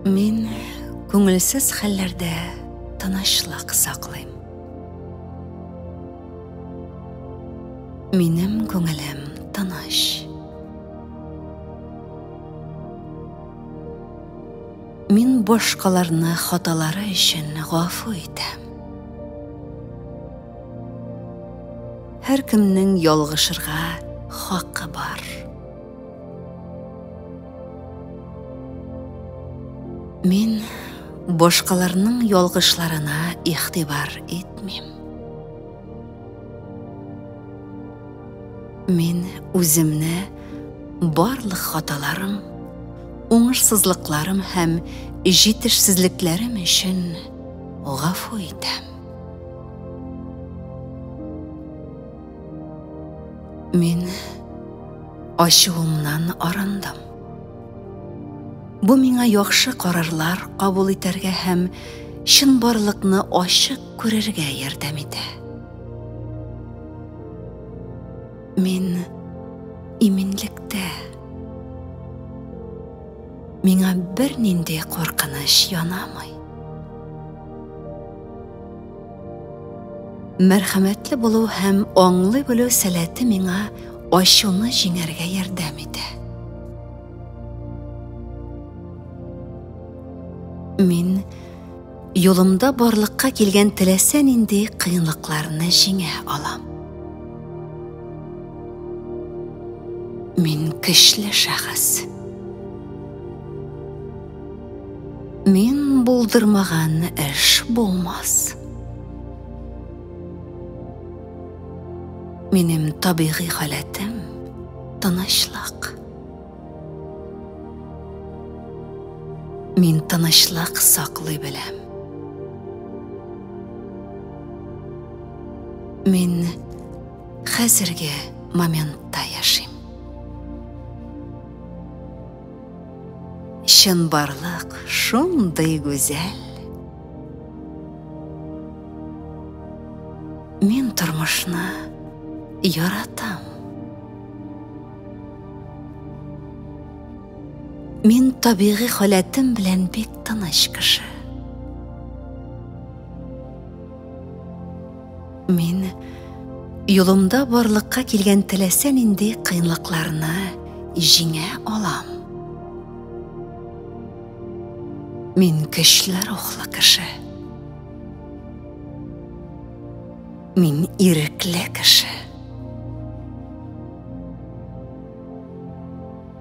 Мин күңелсез хәлләрдә тынычлык саклыйм. Минем күңелем тыныч. Мин башкаларны хаталары өчен гафу итәм. Һәркемнең ялгышырга хакы бар. Мин башкаларның ялгышларына игътибар итмим. Мин үземне барлык хаталарым, уңышсызлыкларым һәм җитешсезлекләрем өчен гафу итәм. Мин ачуымнан арындым. Бу миңа яхшы карарлар кабул итәргә һәм чынбарлыкны ачык күрергә ярдәм итә. Мин иминлектә. Миңа бернинди куркыныч янамый. Мәрхәмәтле булу һәм аңлый белү сәләте миңа ачуны җиңәргә ярдәм итә. Мин юлымда барлыкка килгән теләсә нинди кыенлыкларны җиңә алам. Мин көчле шәхес. Мин булдырмаган эш булмас. Минем табигый халәтем тынычлык. Мин тынычлык саклый беләм. Мин хәзерге моментта яшим. Чынбарлык шундый гүзәл. Мин тормышны яратам. Мин табигый халәтем белән бик тыныч кеше. Мин юлымда барлыкка килгән теләсә нинди кыенлыкларны җиңә алам. Мин көчле рухлы кеше. Мин ирекле кеше.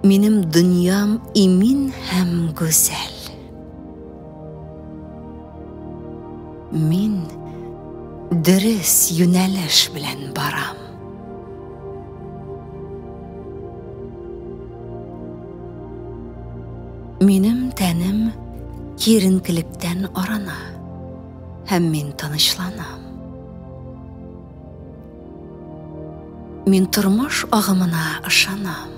Минем дөньям имин һәм гүзәл. Мин дөрес юнәлеш белән барам. Минем тәнем киеренкелектән арына һәм мин тынычланам. Мин тормыш агымына ышанам.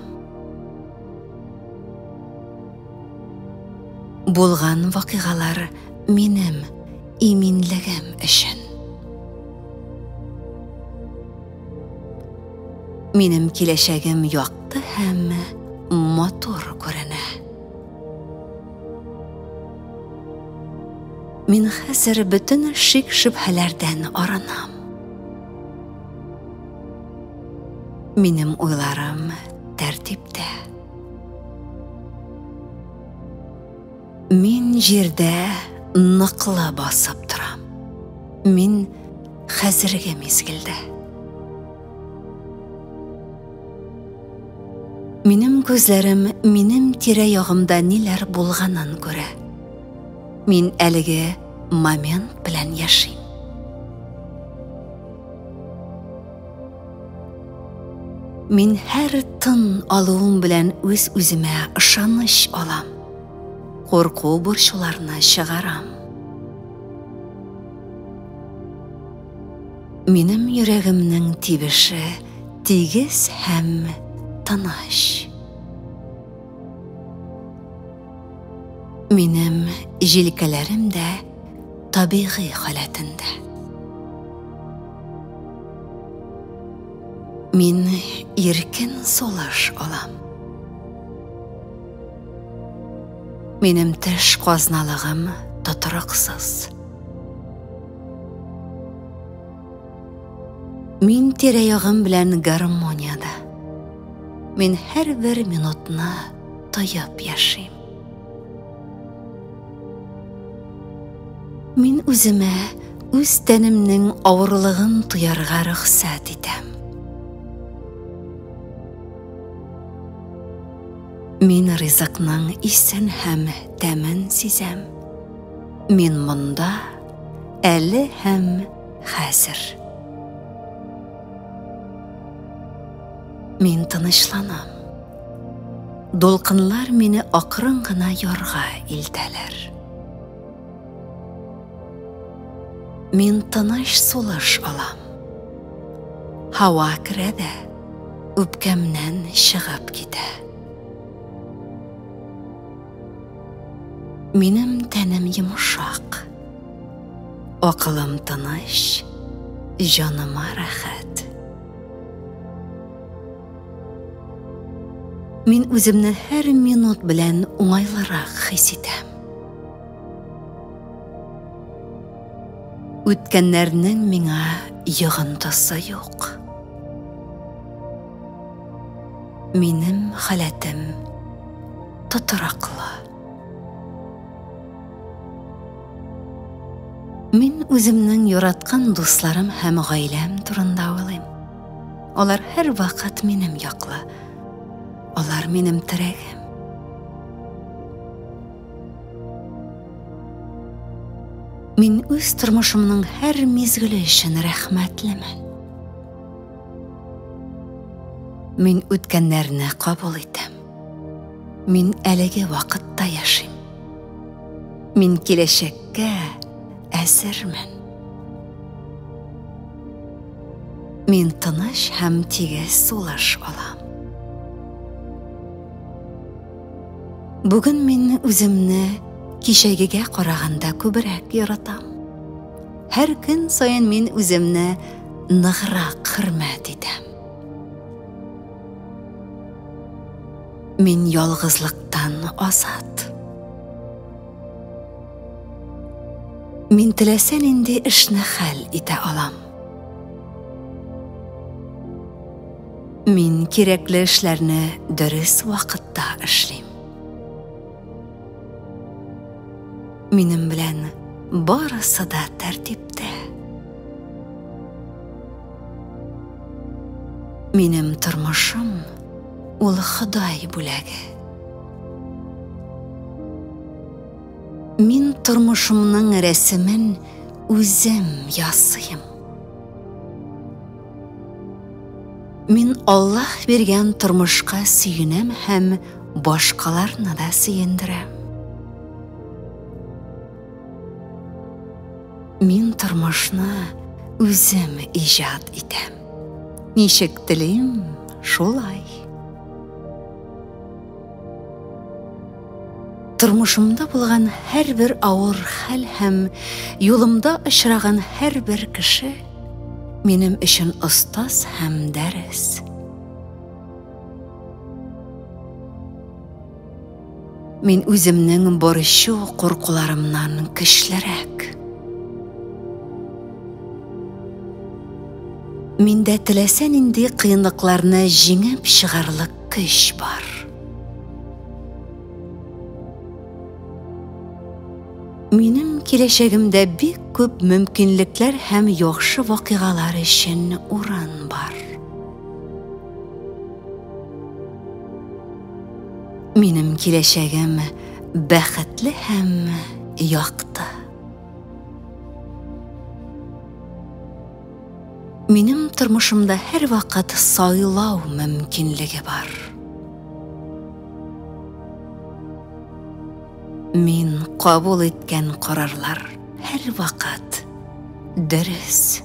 Булган вакыйгалар минем иминлегем өчен. Минем киләчәгем якты һәм матур күренә. Мин хәзер бөтен шик-шөбһәләрдән арынам. Минем уйларым тәртиптә. Мин җирдә ныклы басып торам. Мин хәзерге мизгелдә. Минем күзләрем минем тирә-ягымда ниләр булганын күрә. Мин әлеге момент белән яшим. Мин һәр тын алуым белән үз-үземә ышаныч алам. Курку борчуларны чыгарам. Минем йөрәгемнең тибеше тигез һәм тыныч. Минем җилкәләрем дә табигый халәтендә. Мин иркен сулыш алам. Минем теш казналыгым тотрыксыз. Мин тирә-ягым белән гармониядә. Мин һәрбер минутны тоеп яшим. Мин үземә үз тәнемнең авырлыгын тоярга рөхсәт итәм. Мин ризыкның исен һәм тәмен сизәм. Мин монда, әле һәм хәзер. Мин тынычланам. Дулкыннар мине акрын гына ярга илтәләр. Мин тыныч сулыш алам. Һава керә дә, үпкәмнән чыгып китә. Минем тәнем йомшак. Акылым тыныч, җаныма рәхәт. Мин үземне һәр минут белән уңайлырак хис итәм. Үткәннәрнең миңа йогынтысы юк. Минем халәтем тотрыклы. Мин үземнең яраткан дусларым һәм гаиләм турында уйлыйм. Алар һәрвакыт минем яклы. Алар минем терәгем. Мин үз тормышымның һәр мизгеле өчен рәхмәтлемен. Мин үткәннәрне кабул итәм. Мин әлеге вакытта яшим. Мин киләчәккә әзермен. Мин тыныч һәм тигез сулыш алам. Бүген мин үземне кичәгегә караганда күбрәк яратам. Һәр көн саен мин үземне ныграк хөрмәт итәм. Мин ялгызлыктан азат. Мин теләсә нинди эшне хәл итә алам. Мин кирәкле эшләрне дөрес вакытта эшлим. Минем белән барысы да тәртиптә. Минем тормышым ул Ходай бүләге. Мин тормышымның рәсемен үзем ясыйм. Мин Аллаһ биргән тормышка сөенәм һәм башкаларны да сөендерәм. Мин тормышны үзем иҗат итәм. Ничек телим, шулай. Тормышымда булган һәрбер авыр хәл һәм юлымда очраган һәрбер кеше минем өчен остаз һәм дәрес. Мин үземнең борчу куркуларымнан көчлерәк. Миндә теләсә нинди кыенлыкларны җиңеп чыгарлык көч бар. Минем киләчәгемдә бик күп мөмкинлекләр һәм яхшы вакыйгалар өчен урын бар. Минем киләчәгем бәхетле һәм якты. Минем тормышымда һәрвакыт сайлау мөмкинлеге бар. Мин кабул иткән карарлар һәрвакыт дөрес.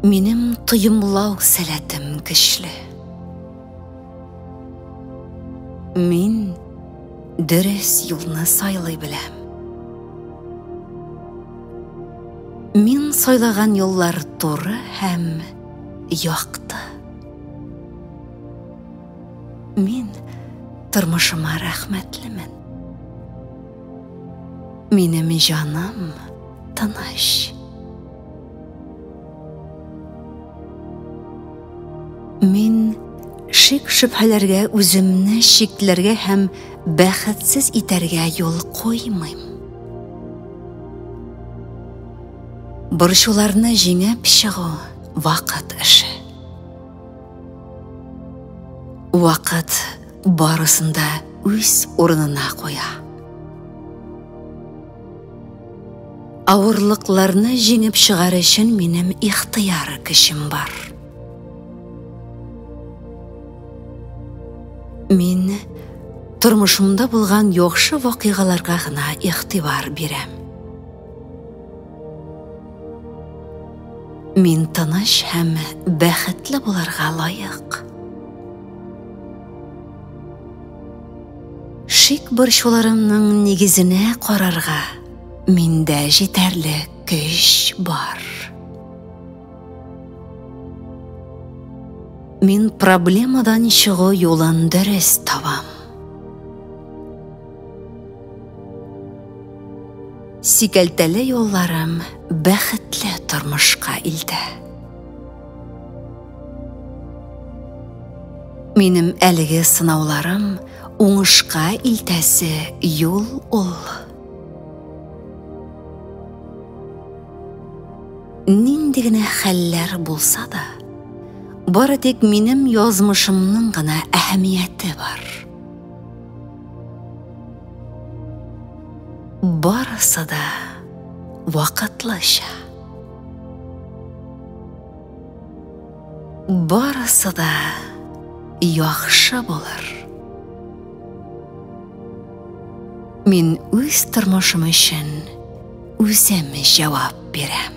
Минем тоемлау сәләтем көчле. Мин дөрес юлны сайлый беләм. Мин сайлаган юллар туры һәм якты. Мин тормышыма рәхмәтлемен. Минем җаным тыныч. Мин шик-шөбһәләргә үземне чикләргә һәм бәхетсез итәргә юл куймыйм. Борчуларны җиңеп чыгу вакыт эше. Вакыт барысын да үз урынына куя. Авырлыкларны җиңеп чыгар өчен минем ихтыяр көчем бар. Мин тормышымда булган яхшы вакыйгаларга гына игътибар бирәм. Мин тыныч һәм бәхетле булырга лаек. Шик борчуларымның нигезенә карарга миндә җитәрлек көч бар. Мин проблемадан чыгу юлын дөрес табам. Сикәлтәле юлларым бәхетле тормышка илтә. Минем әлеге сынауларым уңышка илтәсе юл ул. Нинди генә хәлләр булса да, бары тик минем язмышымның гына әһәмияте бар. Барысы да вакытлыча. Барысы да яхшы булыр. Мин үз тормышым өчен үзем җавап бирәм.